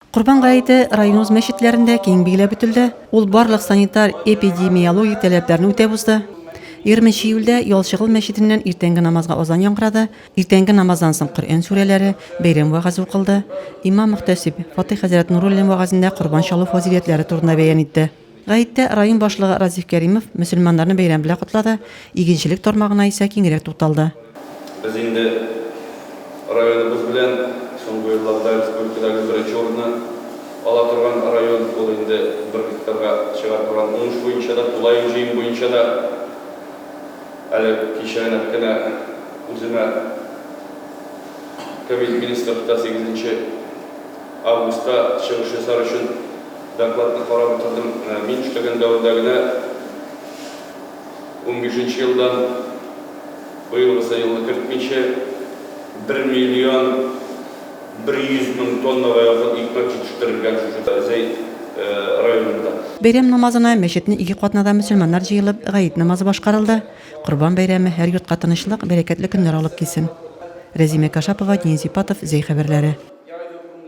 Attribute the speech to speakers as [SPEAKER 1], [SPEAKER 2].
[SPEAKER 1] Корбан гаете районыбыз мәчетләрендә киң билгеләп үтелде. Ул барлык санитар-эпидемиологик таләпләрне үтәп узды. 20 нче июльдә Ялчыгыл мәчетеннән иртәнге намазга азан яңгырады. Иртәнге намаздан соң Коръән сүрәләре, бәйрәм вәгазе укылды. Имам-мөхтәсиб Фатыйх хәзрәт Нуруллин вәгазендә корбан чалу фазыйләтләре турында бәян итте. Гаеттә район башлыгы Разиф Кәримов мөселманнарны бәйрәм белән котлады, игенчелек тармагына исә киңрәк тукталды.
[SPEAKER 2] Без инде районыбыз белән соңгы елларда республикадагы беренче урынны ала торган район, ул инде бер гектарга чыга торган уңыш буенча да, тулаем җыем буенча да. Әле кичәгенәк кенә үземә Кабинет министрлыкта сигезенче августта чыгыш ясар өчен Докладны карап утырдым. Менә мин эшләгән дәвердә генә унбишенче елдан быелгысы елны кертмичә, бер миллион 100 мең тоннага якын икмәк җитештерелгән шушы Зәй районында.
[SPEAKER 1] Бәйрәм намазына мәчетнең ике катына да мөселманнар җыелып, гает намазы башкарылды. Корбан бәйрәме һәр йортка тынычлык, бәрәкәтле көннәр алып килсен. Рәзимә Кашапова, Денис Ипатов, Зәй хәбәрләре.